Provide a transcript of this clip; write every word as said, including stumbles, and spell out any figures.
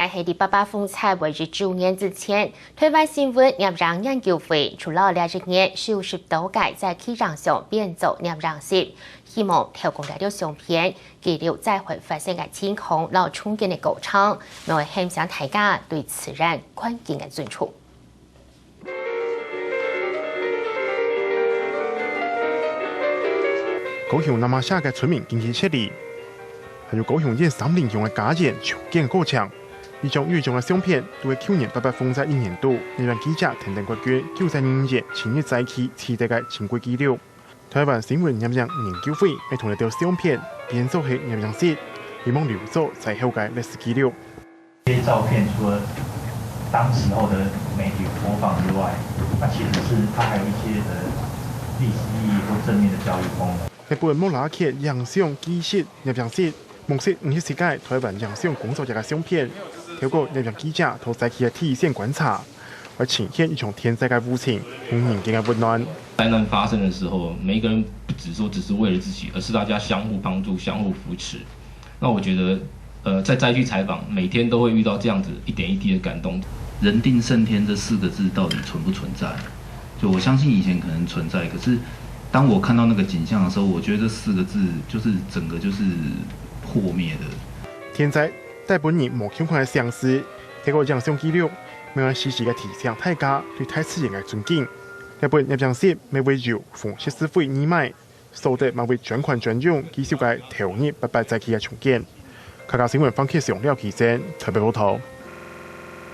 係在八八風災為一週年之前，臺灣新聞攝影研究會除了這一年收集到个災區影像變做攝影集，希望透過這兜相片，記錄災害發生个情況摎重建个過程，來喊醒大家對自然環境个尊重。 高雄那瑪夏个村民經濟設立，還有高雄縣三苓鄉个家園重建過程。這張又一張个相片，都係舊年八八風災一年度，攝影記者跈等國軍救災人員親歷災區取得个珍貴紀錄。臺灣新聞攝影研究會也同這兜相片編做係攝影集，希望留做災後个歷史紀錄。 這些照片除了當時候的媒體播放之外，那其實是它還有一些的歷史意義或正面的教育功能。這本莫拉克影像紀實攝影集，目前五十七个臺灣影像工作者个相片，透過攝影記者在災區个第一線觀察，來呈現一場天災个無情同人間个溫暖。災難發生的時候，每一個人不只說只是為了自己，而是大家相互幫助、相互扶持。那我覺得，呃，在災區採訪，每天都會遇到這樣子一點一滴的感動。人定勝天這四個字到底存不存在？就我相信以前可能存在，可是當我看到那個景象的時候，我覺得這四個字就是整個就是破滅的。天災帶分人無共款个省思，透過影像記錄，乜愛時時个提醒大家對大自然个尊敬。這本攝影集乜會由紅十字會義賣， 所得嘛會捐款專用，繼續个投入八八災區个重建。客家新聞方啟祥、廖啟珍，臺北報導。